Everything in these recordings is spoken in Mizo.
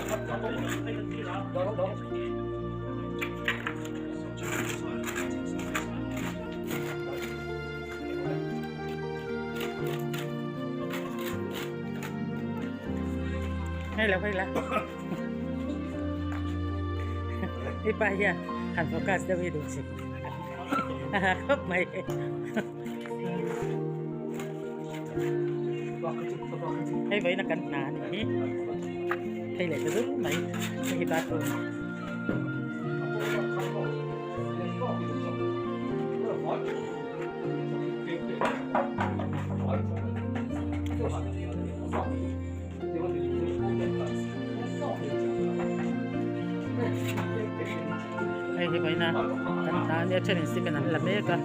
Hei lo hei la I pa hian han focus deuh hi duh chhin a ha khawp mai. Hei vawiin a kan hna a nih hi hei leh ta dur mai hei hi bathroom. Hei hi vawiin a kan hna a nia thenin cement an la mek a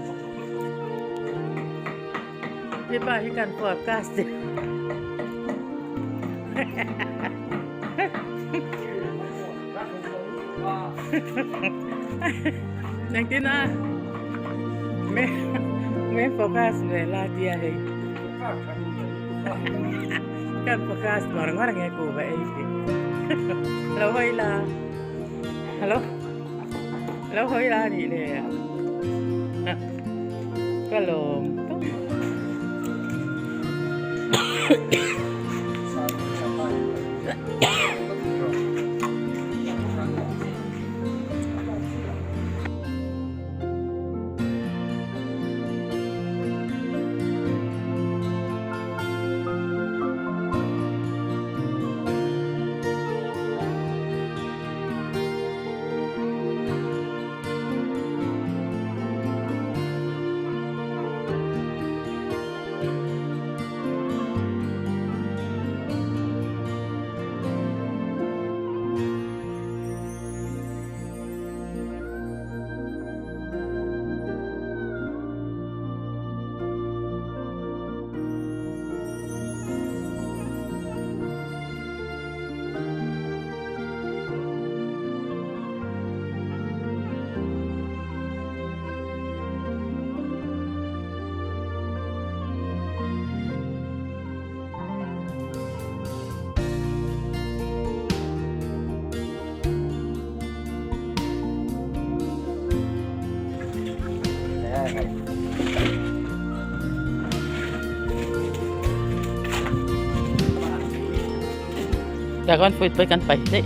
hepa hi kan forecast engtin a main focus ve la tia hei kan focus ngawr ngawr nge ku va ei ti lo hawi la hello lo hawi la nih le ka lawm tawp. Dragon fruit pawh hi kan paih daih.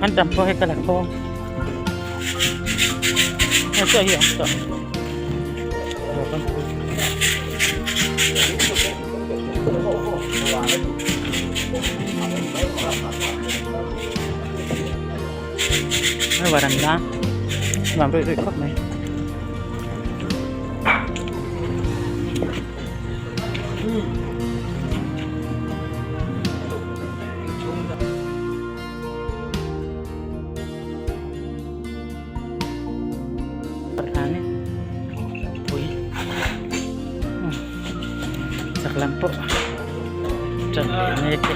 An tam pawh hei ka la khawm. Hei chaw hi a awm tawh. Dragon fruit. Hei varanda nuam ruih ruih khawp mai. Chak lam pawh ṭan leh mek e.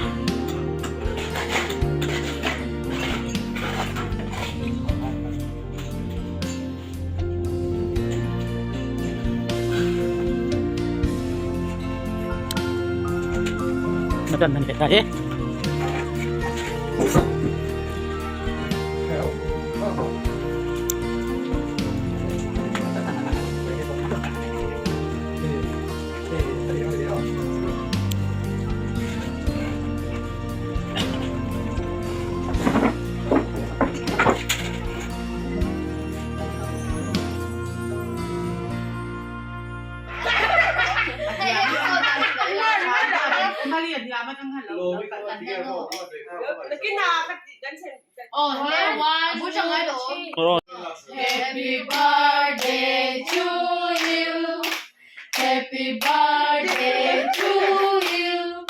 Nó cần mình phải thấy. Happy birthday to you Happy birthday to you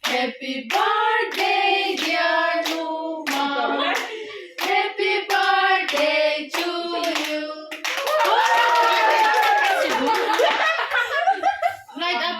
Happy birthday dear Numa Happy birthday to you Light up.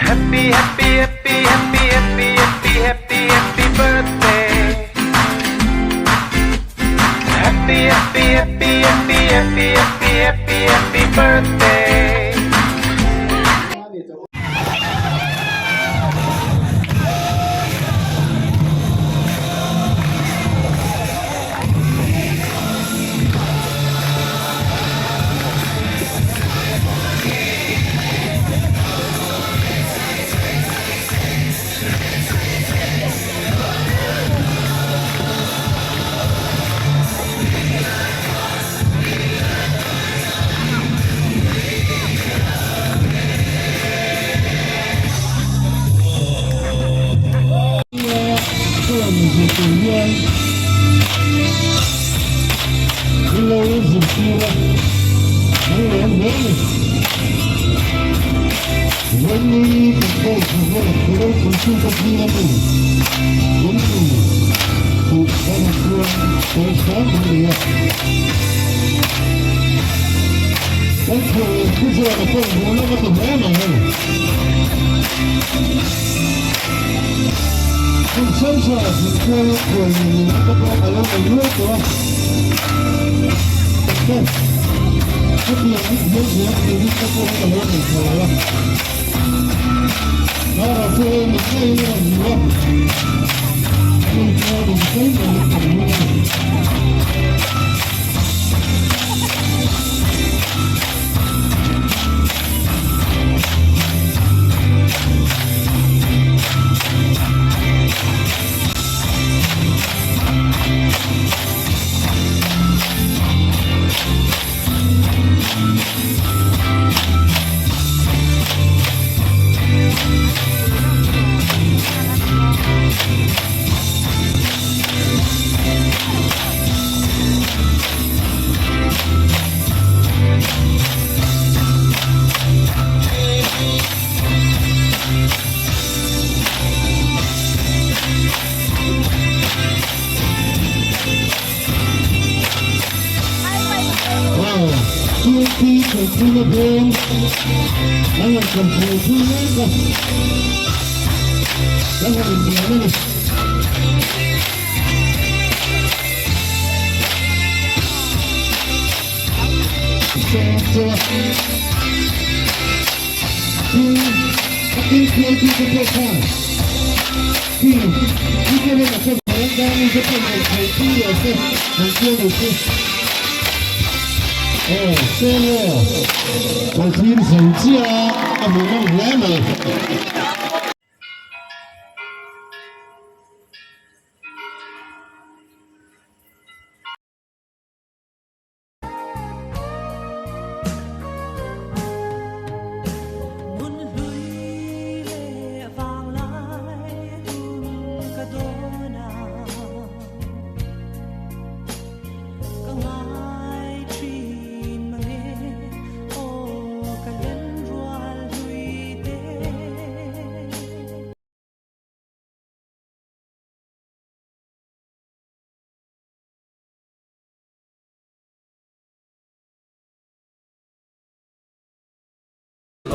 Happy happy happy happy happy happy happy happy birthday Happy happy happy happy happy happy happy happy birthday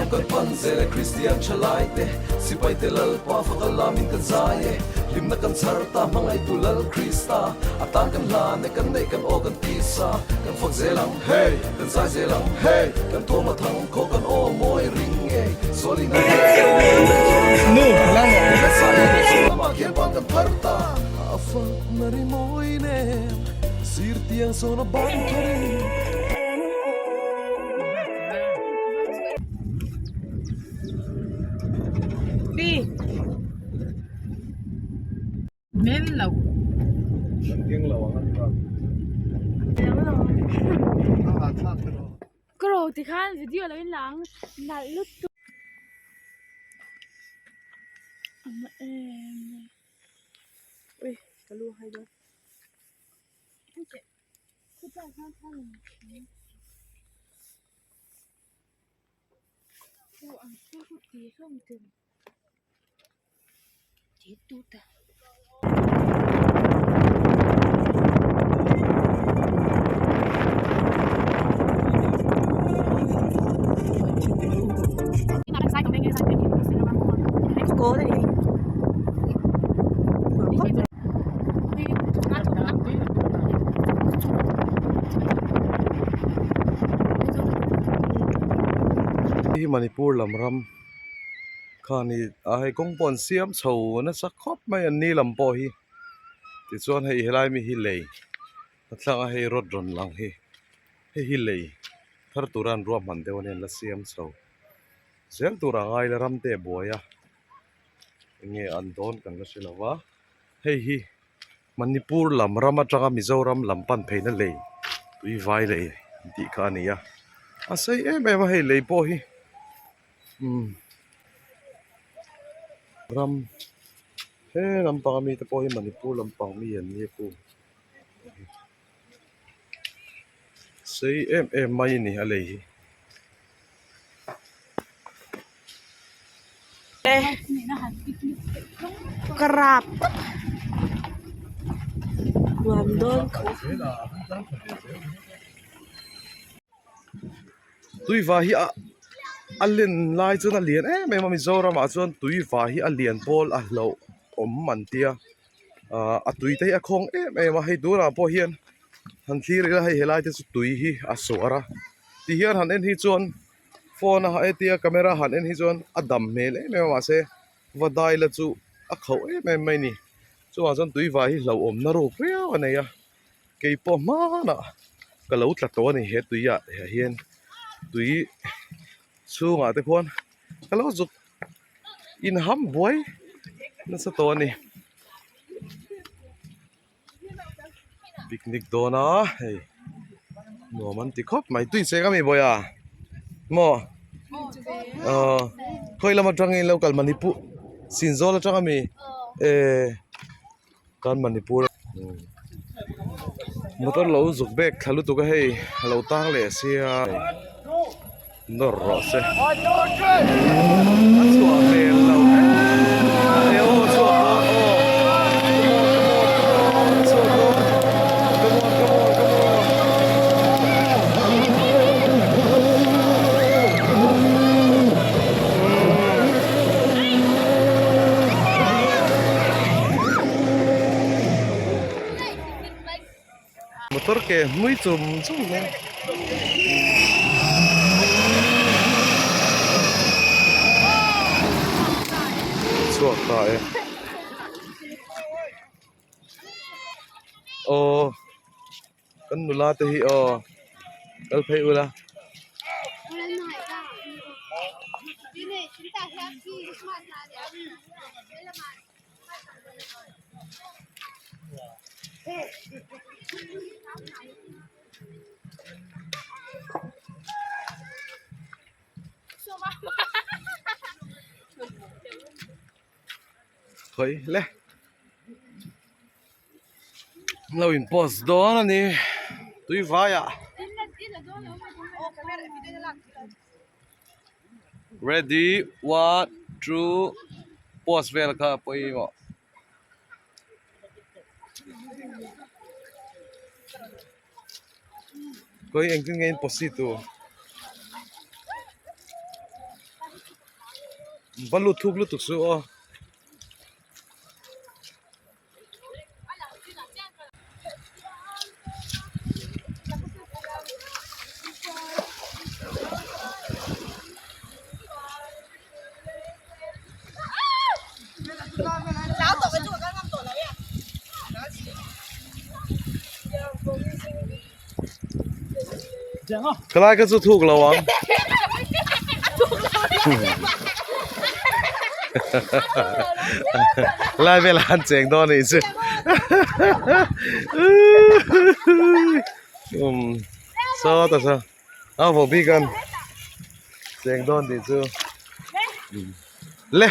Hmalam kan pan zel e Kristian thalai te Sipai te Lalpa fak a lamin kan zai e Hlimna kan chhar ta hmangaihtu Lal Krista A tan kan hlan e kan neih kan aw kan tisa Kan fak zel ang hey kan zai zel ang hey Kan thawm a thang khaw kan aw mawi ring ngei Sualin a Nu lang Lamah khian ban kan phar ta A fak na ri mawi nem Zirtiang sawn a ban pharin. Pi. Men lo. Keng lo ang ani ba. Ka ro ti khan video lo in lang nalh lutuk. Ui ka lu hai dawn. Hi Manipur lam ram kha ni a hei kawng pawh an siam chho nasa khawp mai an ni lam pawh hi tichuan hei helai mi hi lei a thlangah hei rod rawn lang hi hei hi lei thar tura an ruahman deuh a nia an la siam chho zel turah a ngai la ram te a buai a. Enge an dawn kan la hre lo va, hei hi Manipur lam ram atanga Mizoram lam pan pheina lei tui vai lei an tih kha a ni a, a sei em em a hei lei pawh hi umm ram he lampang ami te pawh hi Manipur lampang mi an nia ku sei em em mai a ni a lei hi. Ka rap tawp nuam dawn khawp. Tuiva hi a a len lai chuan a lian em em a Mizoram ah chuan tuiva hi a lian pawl a hlauh awm an tia ahh a tui te hi a khawng em em a hei tunah pawh hian han thlir ila hei helai te chu tui hi a suar a ti hian han en hi chuan. Phone a hetia camera han en hi chuan a dam hmel em em a mahse va dai la chu a khauh em em mai a ni chuvang chuan tuivai hi hlauhawmna ruk riau a nei a keipawh hmanah ka lo tla tawh a ni he tui ah hian tui chhungah te khuan ka lo zuk inham buai nasa tawh a ni picnic dawn a hei nuam an ti khawp mai tui cheng a mi bawiha maw aw khawi lam atangin lo kal manipur sinzawl atang ami eh kan manipur motor lo zuk bek thla lutuk a hei a lo tang leh sia nawr rawh se a chhuah hmel lo e aw chhuak dawn aw come on come on come on a chhuak dawn come on come on come on Motor ke hmui chum chum mai. Chhuak ta e. Aw kan nula te hi aw kal phei ula. Khawi le lo in post dawn a ni tui vai ah ready one two post vel kha pawimawh. Khawi engtin nge in post tur. Va lut thuk lutuk suh aw. Khalai ka chu thuk lo ang. Lai vel an cheng dawn anih chu. Um saw ta saw a vo bik an cheng dawn tih chu. Le.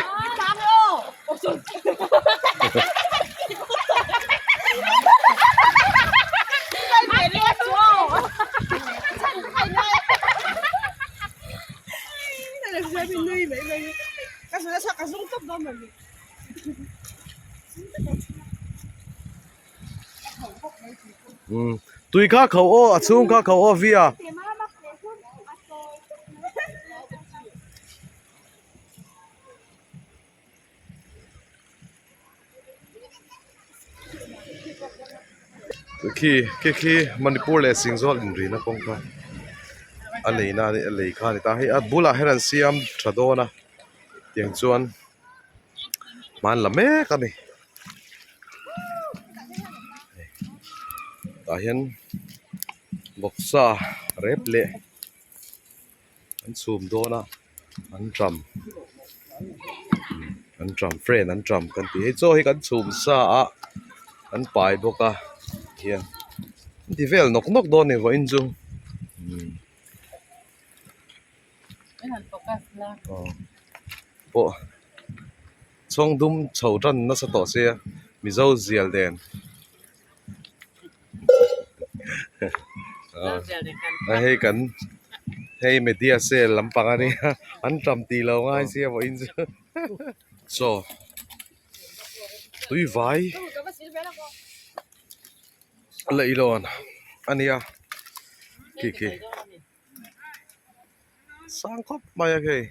Tui kha kho aw a chhung kha kho aw via. Khi khi khi Manipur leh Singzawl inrina kawng kha a leina a lei kha a ni ta hei a bulah hian an siam tha dawn a tiang chuan hman la mek a ni tah hian vawksa rep leh. An chhum dawn a an ṭam an ṭam friend an ṭam kan tih hei chaw hi kan chhum sa a an pai bawk a hian an ti vel nawk nawk dawn a ni vawiin chu pawh chhawng dum chho tan nasa tawh sia mizo zial nen. Hei kan hei media cell lampang a nia an tam tih lo ngai sia vawiin chu chaw tui vai leihlawn a nia khi khi sang khawp mai a hei.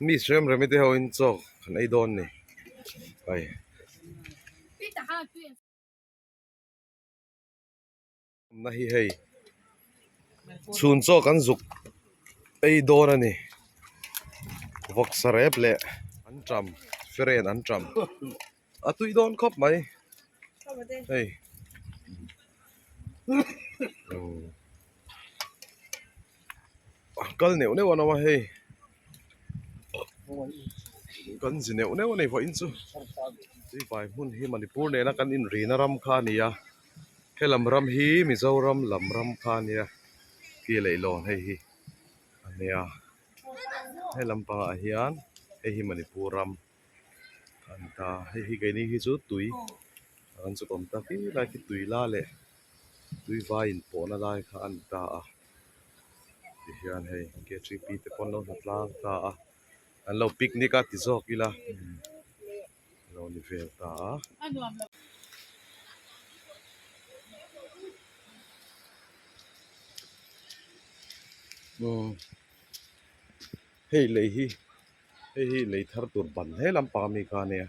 Mi hrem rem te ho in chaw kan ei dawn ni ai. Na hi hei chhun chaw kan zuk ei dawn a ni vawksa rep leh an ṭam feren an ṭam a tui dawn khawp mai hei. Kal neuh neuh an awm a hei kan zi neuh neuh a ni vawiin chu tui vai hmun hi Manipur nena kan inrina ram kha a ni a helam ram hi Mizoram lam ram kha a nia ki leihlawn hei hi a nia helam pangah hian hei hi Manipur ram a ni ta hei hi keini hi chu tui an chawp awm tak hi lai khi tui la leh tui vai inpawhna lai kha a ni ta a tihian hei K three P te pawh an lo hna tlang ta a an lo picnic a ti zawk ila a lo ni vel ta a. Hei lei hi hei hi lei thar tur ban he lampang ami kha ania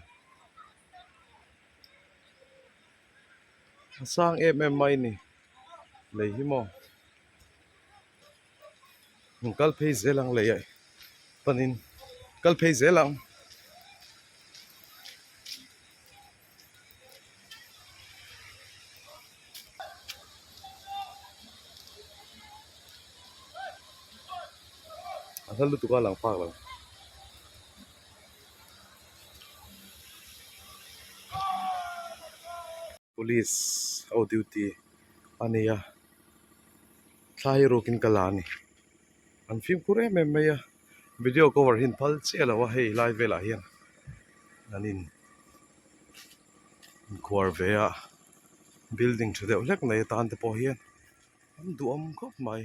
a sang em em mai ni lei hi maw an kal phei zel ang lei ah panin kal phei zel ang. A hla lutuk a lang phak lo. Police ho duty a ni a thla hi rukin ka la a ni an fimkhur em em mai a video cover hi an phal chiah lo a hei lai velah hian an in inkhuar ve a building tha deuh hlek nei atan te pawh hian an duhawm khawp mai.